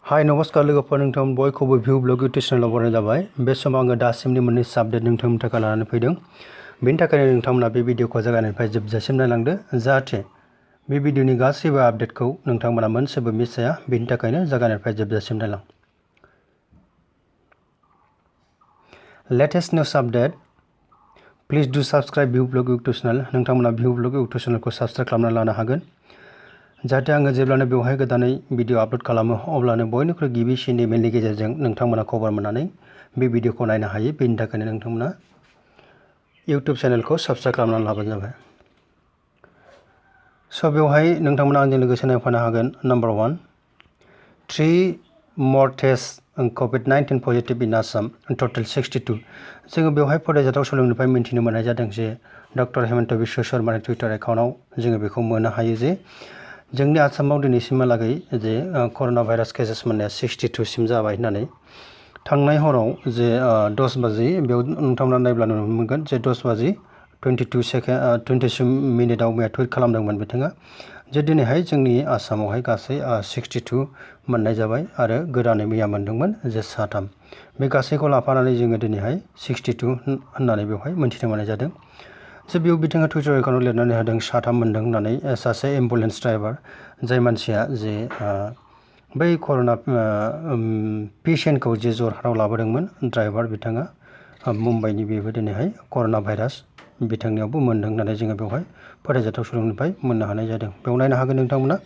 हाय नमस्कार लोगोफोर नोंथां बयखौबो भिउ ब्लग इउटिउब चेनेलाव बरायनाय जाबाय। बे समाव आङो दासिमनि मोननैसो आपडेट नोंथांनि थाखाय लानानै फैदों। बेनि थाखायनो नोंथांमोना बे भिडिअखौ जागायनायनिफ्राय जोबजासिम नायलांदो जाहाथे बे भिडिअनि गासैबो आपडेटखौ नोंथांमोना मोनसेबो मिस जाया। बेनि थाखायनो जागायनायनिफ्राय जोबजासिम नायलां। लेटेस्ट निउज आपडेट प्लिज डु साबस्क्राइब भिउ ब्लग इउटिउब चेनेल। नोंथांमोना भिउ ब्लग इउटिउब चेनेलखौ साबस्क्राइब खालामना लानो हागोन जाहाथे आङो जेब्लानो बेवहाय गोदानै भिडिअ आपलोड खालामो अब्लानो बयनिख्रुइ गिबिसिन इमेलनि गेजेरजों नोंथांमोना खबर मोननानै बे भिडिअखौ नायनो हायो। बेनि थाखायनो नोंथांमोना इउटिउब चेनेलखौ साबस्क्राइब खालामनानै लाबानो जाबाय। स' बेवहाय नोंथांमोना आंजों लोगोसे नायफानो हागोन। Number 1 3 more tests COVID-19 positive in Assam total 62। जोङो बेवहाय फरायजाथाव सोलोंनिफ्राय मिन्थिनो मोननाय जादों जे डक्टर हेमन्त बिश्व शर्मानि टुइटार एकाउन्टआव जोङो बेखौ मोननो हायो जे जोंनि आसामाव दिनैसिमहालागै जे कर'ना भाइरास केसेस मोननाया 62 सिम जाबाय होननानै। थांनाय हराव जे 10 बाजि बेयाव नोंथांमोना नायब्ला नुनो मोनगोन जे 10 बाजि 22 मिनिटआव मैया टुइट खालामदोंमोन बिथाङा जे दिनैहाय जोंनि आसामावहाय गासै 62 मोननाय जाबाय आरो गोदानै मैया मोनदोंमोन जे 3। बे गासैखौ लाफानानै जोङो दिनैहाय 62 होननानै बेवहाय मोनथिनो मोननाय जादों। जे बेयाव बिथाङा टुइटार एकाउन्टआव लिरनानै होदों 3 मोनदों होननानै। सासे एम्बुलेन्स ड्राइभार जाय मानसिया जे बै कर'ना पेशेन्टखौ जे जरहाटाव लाबोदोंमोन ड्राइभार बिथाङा मुम्बाइनि, बेबो दिनैहाय कर'ना भाइरास बिथांनियावबो मोनदों होननानै जोङो बेवहाय फरायजाथाव सुलुंनिफ्राय मोननो हानाय जादों। बेयाव नायनो हागोन नोंथांमोना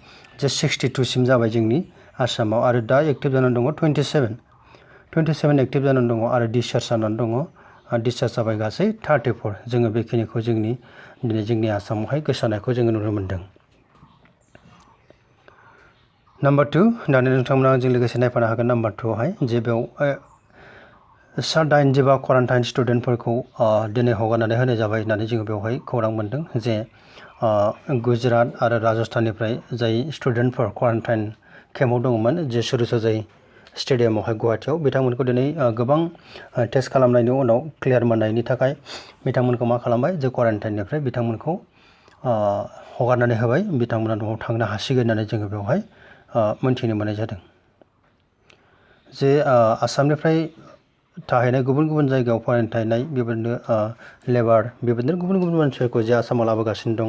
जे 62 सिम जाबाय जोंनि आसामाव आरो दा एक्टिभ जानानै दङ 27 एक्टिभ जानानै दङ आरो डिसचार्ज जानानै दङ। डिसचार्ज जाबाय गासै 34। जोङो बेखिनिखौ दिनै जोंनि आसामावहाय गोसारनायखौ जोङो नुनो मोन्दों। नम्बर 2 दानि नोंथांमोना आंजों लोगोसे नायफानो हागोन। नम्बर 2आवहाय जे बेयाव 82 क्वारान्टाइन स्टुडेन्टफोरखौ दिनै हगारनानै होनाय जाबाय होननानै जोङो बेवहाय खौरां मोन्दों जे गुजरात आरो राजस्थाननिफ्राय जाय स्टुडेन्टफोर क्वारान्टाइन केम्पआव दङमोन जे सुरुसजाय स्टेडियामावहाय गुवाहाटियाव, बिथांमोनखौ दिनै गोबां टेस्ट खालामनायनि उनाव क्लियार मोननायनि थाखाय बिथांमोनखौ मा खालामबाय जे क्वारान्टाइननिफ्राय बिथांमोनखौ हगारनानै होबाय। बिथांमोना न'आव थांनो हासिगोन होननानै जोङो बेवहाय मोनथिनो मोननाय जादों। जे आसामनिफ्राय थाहैनाय गुबुन गुबुन जायगायाव फरायनो थाहैनाय बेबायदिनो लेबार बेबायदिनो गुबुन गुबुन मानसिफोरखौ जे आसामाव लाबोगासिनो दं,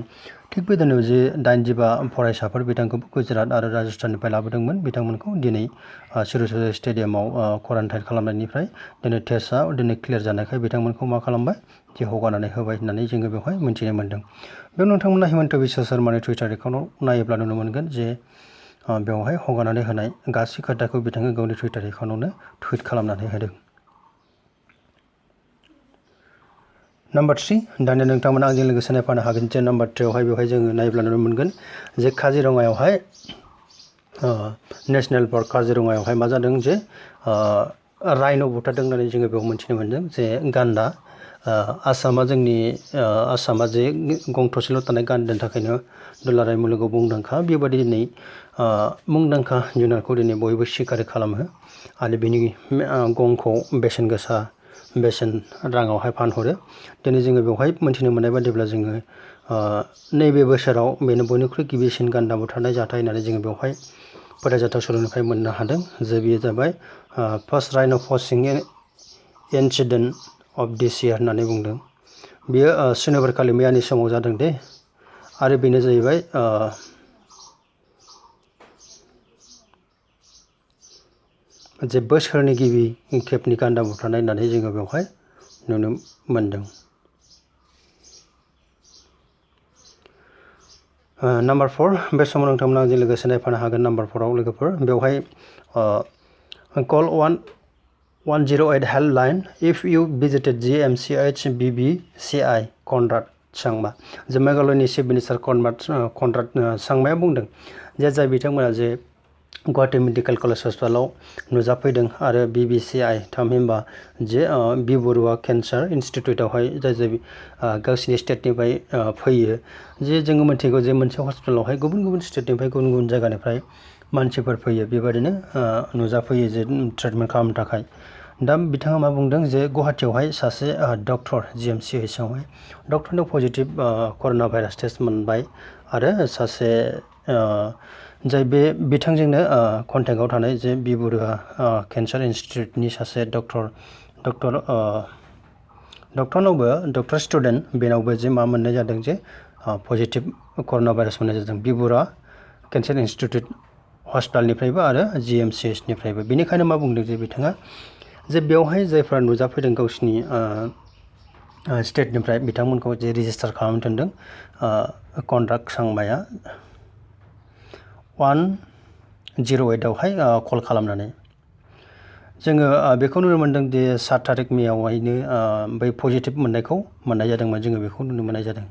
थिग बेबायदिनो जे 82 फरायसाफोर बिथांखौबो गुजरात आरो राजस्थाननिफ्राय लाबोदोंमोन। बिथांमोनखौ दिनै सुरुसजाय स्टेडियामाव क्वारान्टाइन खालामनायनिफ्राय दिनै टेस्टआ दिनै क्लियार जानायखाय बिथांमोनखौ मा खालामबाय जे हगारनानै होबाय होननानै जोङो बेवहाय मोनथिनो मोन्दों। बेयाव नोंथांमोना हेमन्त बिश्व शर्मानि टुइटार एकाउन्टआव नायोब्ला नुनो मोनगोन जे बेवहाय हगारनानै होनाय गासै खोथाखौ बिथाङा गावनि टुइटार एकाउन्टआवनो टुइट खालामनानै होदों। नम्बर 3 दानिया नोंथांमोना आंजों लोगोसे नायफानो हागोन जे नम्बर 3आवहाय बेवहाय जोङो नायोब्ला नुनो मोनगोन जे काजिरङायावहाय नेसनेल पार्क काजिरङायावहाय मा जादों जे राइन' बुथारदों होननानै जोङो बेयाव मोनथिनो मोन्दों जे गान्दा। आसामा जे गं थसेल' थानाय गान्दानि थाखायनो दुलाराय मुलुगाव मुंदांखा। बेबादि दिनै मुंदांखा जुनारखौ दिनै बयबो सिखारि खालामो आरो बिनि गंखौ बेसेन राङावहाय फानहरो। दिनै जोङो बेवहाय मोनथिनो मोननाय बादिब्ला जोङो नैबे बोसोराव बेनो बयनिख्रुइ गिबिसिन गान्दा बुथारनाय जाथाय होननानै जोङो बेवहाय फरायजाथाव सोलोंनिफ्राय मोननो हादों जे बेयो जाबाय फार्स्ट राइन' पचिं इन्सिडेन्ट अफ दिस इयार होननानै बुंदों। बेयो सुनिबारखालि मैयानि समाव जादों दे आरो बेनो जाहैबाय जे बोसोरनि गिबि खेबनि गान्दा बुथारनाय होननानै जोङो बेवहाय नुनो मोन्दों। नम्बर 4 बे समाव नोंथांमोना आंजों लोगोसे नायफानो हागोन। नम्बर 4आव लोगोफोर बेवहाय call 108 helpline if you visited GMCH BBCI Conrad Sangma. जे मेघालयनि चिफ मिनिस्टार कनराड सांमाया बुंदों जे जाय बिथांमोना जे गुवाहाटि मेडिकेल कलेज हस्पिटालाव नुजाफैदों आरो BBCI थामहिनबा जे बि बरुवा केन्सार इन्सटिटिउटआवहाय जाय गावसिनि स्टेटनिफ्राय फैयो। जे जोङो मिथिगौ जे मोनसे हस्पिटालावहाय गुबुन गुबुन स्टेटनिफ्राय गुबुन गुबुन जायगानिफ्राय मानसिफोर फैयो, बेबायदिनो नुजाफैयो जे ट्रिटमेन्ट खालामनो थाखाय। दा बिथाङा मा बुंदों जे गुवाहाटियावहाय सासे डक्टर GMCHआवहाय डक्टरनाव पजिटिभ कर'ना भाइरास टेस्ट मोनबाय आरो सासे जाय बे बिथांजोंनो कन्टेक्टआव थानाय जे बिबुरुआ केन्सार इन्स्टिटिउटनि सासे डक्टर स्टुडेन्ट बेनावबो जे मा मोननाय जादों जे पजिटिभ कर'ना भाइरास मोननाय जादों बिबुरुआ केन्सार इन्स्टिटिउट हस्पिटालनिफ्रायबो आरो GMCHनिफ्रायबो। बेनिखायनो मा बुंदों जे बिथाङा जे बेवहाय जायफ्रा नुजाफैदों गावसिनि स्टेटनिफ्राय बिथांमोनखौ जे रेजिस्टार खालामनो थिनदों कन्टाक्ट सांमाया 108 आवहाय कल खालामनानै जोङो बेखौ नुनो मोनदों जे 7 तारिख मेआवहायनो बै पजिटिभ मोननायखौ मोननाय जादोंमोन जोङो बेखौ नुनो मोननाय जादों।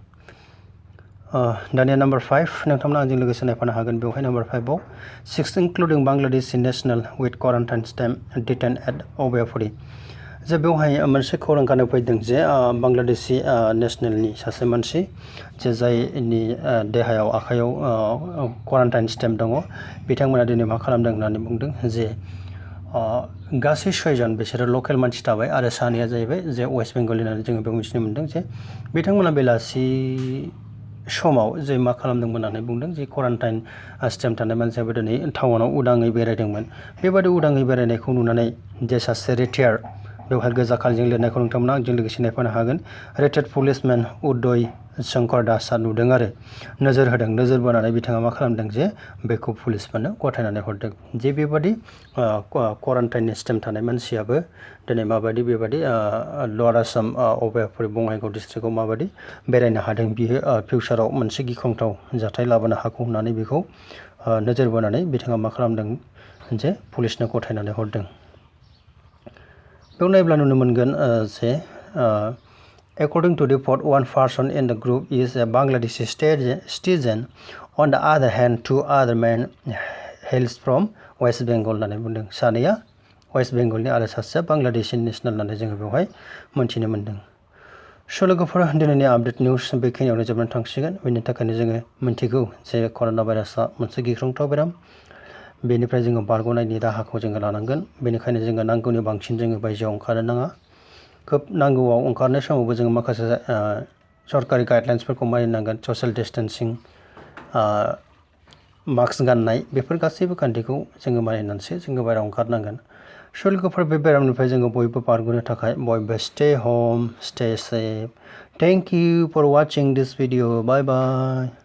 दानिया नाम्बार 5 नोंथांमोना आंजों लोगोसे नायफानो हागोन बेवहाय नाम्बार 5 आव 6 including Bangladeshi national with quarantine stamp detained at Abhayapuri जे बेवहाय मोनसे खौरां खानो फैदों जे बांलादेशी नेशनेलनि सासे मानसि जे जायनि देहायाव आखायाव क्वारन्टाइन स्टेम्प दङ बिथांमोना दिनै मा खालामदों होननानै बुंदों जे गासै 6 जन बिसोरो लकेल मानसि थाबाय आरो सानैया जाहैबाय जे वेस्ट बेंगलनि होननानै जोङो बेयाव मिथिनो मोनदों जे बिथांमोना बेलासि समाव जे मा खालामदोंमोन होननानै बुंदों जे क्वारन्टाइन स्टेम्प थानाय मानसियाबो दिनै टाउनाव उदाङै बेरायदोंमोन। बेबादि उदाङै बेरायनायखौ नुनानै जे सासे रिटायार बेवहाय गोजा खालिजों लिरनायखौ नोंथांमोना आंजों लोगोसे नायफानो हागोन रिटायार्ड पुलिसमेन उदय शंकर दासआ नुदों आरो नोजोर होदों। नोजोर बोनानै बिथाङा मा खालामदों जे बेखौ पुलिसफोरनो गथायनानै हरदों जे बेबादि क्वारन्टाइननि स्टेम्प थानाय मानसियाबो दिनै माबायदि बेबादि लवार आसाम अभयापुरी बङाइगाव डिस्ट्रिक्टआव माबायदि बेरायनो हादों बियो फिउचाराव मोनसे गिख्रंथाव जाथाय लाबोनो हागौ होननानै बेखौ नोजोर बोनानै बिथाङा मा खालामदों जे पुलिसनो गथायनानै हरदों। बेयाव नायब्ला नुनो मोनगोन जे according to report one person in the group is a Bangladeshi citizen on the other hand two other men hails from West Bengal होननानै बुंदों। सानैया वेस्ट बेंगलनि आरो सासेया बांलादेशी नेशनेल होननानै जोङो बेवहाय मोनथिनो मोनदों। स' लोगोफोर दिनैनि आपडेट निउस बेखिनियावनो जोबनानै थांसिगोन। बेनि थाखायनो जोङो मिन्थिगौ जे कर'ना भाइरासआ मोनसे गिख्रंथाव बेराम बेनिफ्राय जोङो बारग'नायनि राहाखौ जोङो लानांगोन। बेनिखायनो जोङो नांगौनि बांसिन जोङो बायजोआव ओंखारनो नाङा। खोब नांगौआव ओंखारनाय समावबो जोङो माखासे सरकारि गाइडलाइन्सफोरखौ मानिनांगोन। ससियेल डिस्टेन्सिं मास्क गाननाय बेफोर गासैबो खान्थिखौ जोङो मानिनानैसो जोङो बायह्रायाव ओंखारनांगोन। स' लोगोफोर बे बेरामनिफ्राय जोङो बयबो बारग'नो थाखाय बयबो stay home stay safe. Thank you for watching this video. Bye bye.